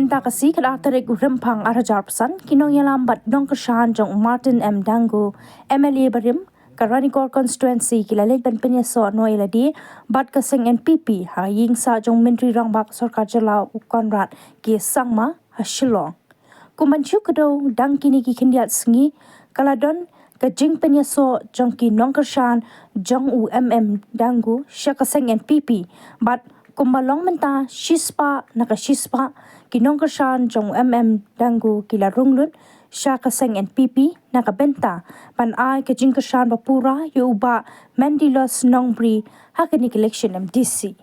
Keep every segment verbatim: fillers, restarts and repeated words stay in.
Mynta ka sngi ka artarik u Rymphang arhajar arphew san, ki nongïalam bad nongkyrshan jong u Martin M Dangu, M L A barim ka Ranikor Constituency, ki la leit ban pynïasoh noh ïa lade bad ka seng N P P ha ïing sah jong u Myntri Rangbah ka Sorkar Jylla u Conrad K Sangma ha Shillong. Kum ban shu kdew, dang kine ki khyndiat sngi ka la don ka jingpynïasoh jong ki nongkyrshan jong u M M Dangu sha ka seng N P P, bad kumba long mynta, shispah na ka shispah ki nongkyrshan jong u M M Dangu ki la rung lut sha ka seng N P P na ka bynta ban ai ka jingkyrshan bapura ïa u Bah Mendilos Nongbri ha kane ka election M D C.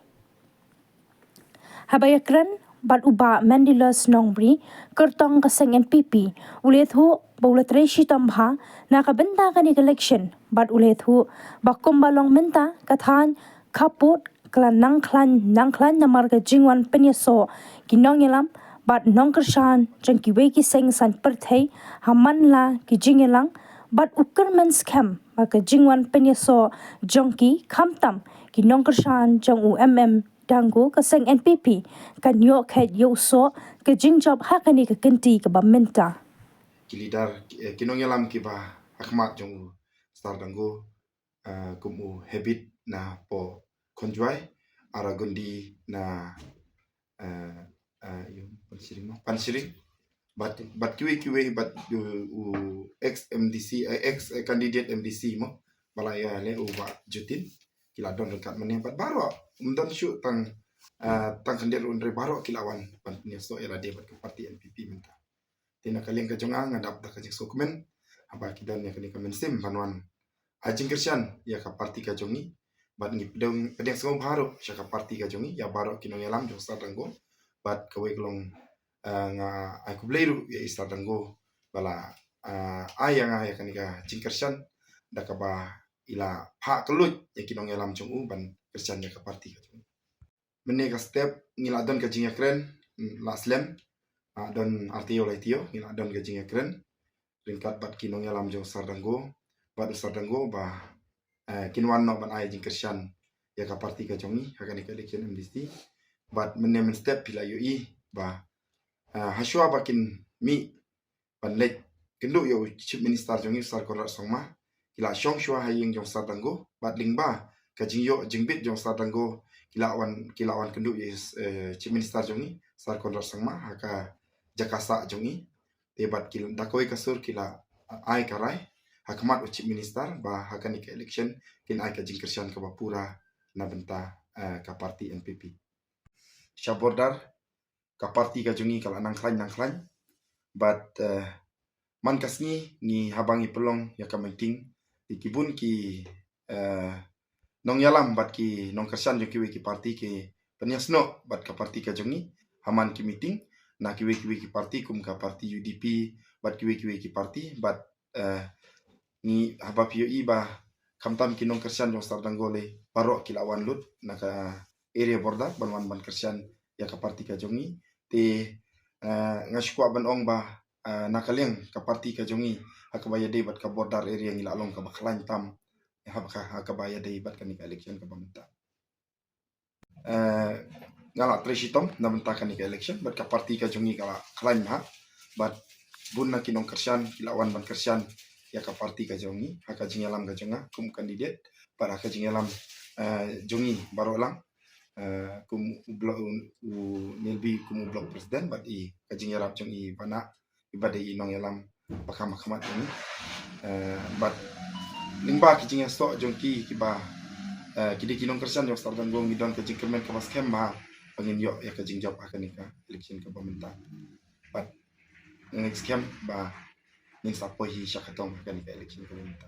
Haba ïakren bad u Bah Mendilos Nongbri, kyrtong ka seng N P P, u la ïathuh ba u la trei shitom bha na ka bynta kane ka election, bad u la ïathuh ba kumba long mynta, ka thaiñ khappud ka la nang khlaiñ nang khlaiñ namar ka jingwan pynïasoh ki nongïalam bad nongkyrshan jong kiwei ki seng saiñ pyrthei ha man la ki jingïalang, bad u kyrmen skhem ba ka jingwan pynïasoh jong ki, khamtam ki nongkyrshan jong u M M Dangu, ka seng N P P kan ïoh khet ïoh soh ka jingjop ha kane ka kynti kaba mynta. Ki leader, ki, eh, ki nongïalam kiba ha khmat jong u Sar Dangu, eh, kum u Habib na poh Khonjwai, Aragundi na, eh, eh, ïa u Panshring mo, Panshring. Bad, bad kiwei kiwei, bad u, u ex M D C, eh, ex, eh, candidate M D C mo, ba la ïaleh u Bah Jutin, ki la don ryngkat mynne, bad baroh, ym don shuh tang, eh, tang khyndiat ruh, hynrei baroh ki la wan ban pynïasoh ïa lade bad ka party N P P mynta. Te na ka liang ka jong nga, nga dap da ka jingsngewkmen haba ki don ïa kane ka mynsiem ban wan ai jingkyrshan ïa ka party ka jong ngi, bad ngi pdiang, pdiang sngewbha ruh sha ka party ka jong ngi, ïa baroh ki nongïalam jong Sar Dangu, bad kawei ka long, eh, nga ai khublei ruh ïa i Sar Dangu ba la, eh, ai ïa nga ïa kane ka jingkyrshan, da kaba i la phah kylluid ïa ki nongïalam jong u ban kyrshan ïa ka party ka jong u. Mynne ka step ngi la don ka jingïakren, mm, la slem, ah, don ar taïew lai taïew ngi la don ka jingïakren ryngkat bad ki nongïalam jong Sar Dangu, bad u Sar Dangu ba, eh, kin wan noh ban ai jingkyrshan ïa ka party ka jong ngi ha kane ka election M D C. Bad mynne mynstep phi la ïohi ba, eh, ha shuwa ba kin mih ban leit kynduh ïa u Chief Minister jong ngi, Sar Conrad Sangma, ki la shong shuwa ha ïing jong Sar Dangu, bad lyngba ka jingïoh jingbit jong Sar Dangu, ki la wan, ki la wan kynduh ïa, eh, Chief Minister jong ngi, Sar Conrad Sangma, ha ka jaka sah jong ngi. Te bad ki, da kawei ka sur ki la, eh, ai ka rai ha khmat u Chief Minister ba ha kane ka election kin ai ka jingkyrshan kaba pura na bynta, eh, ka party N P P. Sha border ka party ka jong ngi ka la nang khlaiñ nang khlaiñ. Bad, eh, man ka sngi ngi, haba ngi pynlong ïa ka meeting, te ki bun ki, eh, nongïalam bad ki nongkyrshan jong kiwei ki party ki pynïasnoh bad ka party ka jong ngi ha man ki meeting na kiwei kiwei ki party, kum ka party U D P bad kiwei kiwei ki party, bad, eh, ngi, haba phi ïohi ba khamtam ki nongkyrshan jong Sar Dangu lei, baroh ki la wan lut na ka area border ban wan ban kyrshan ïa ka party ka jong ngi. Te, eh, nga shu kwah ban ong ba, eh, na ka liang ka party ka jong ngi, ha kaba ïadei bad ka border area ngi la long kaba khlaiñ tam ha ka, ha kaba ïadei bad kane ka election kaba mynta. Eh, nga la trei shitom na bynta kane ka election, bad ka party ka jong ngi ka la khlaiñ bha, bad bun na ki nongkyrshan ki la wan ban kyrshan ïa ka party ka jong ngi ha ka jingïalam ka jong nga kum candidate, bad ha ka jingïalam, eh, jong ngi baroh lang, eh, kum u block, u Nelbi kum u block president, bad i ka jingïarap jong i Bana, i ba dei i nongïalam ba kham ha khmat jong ngi. Eh, bad lyngba ki jingïasoh jong ki, kiba, eh, ki dei ki nongkyrshan jong Sar Dangu, ngi don ka jingkyrmen kaba skhem ba ngin ïoh ïa ka jingjop ha kane ka election kaba mynta. Bad ngin skhem ba ngin sa poi hi sha ka tong ha kane ka election kaba mynta.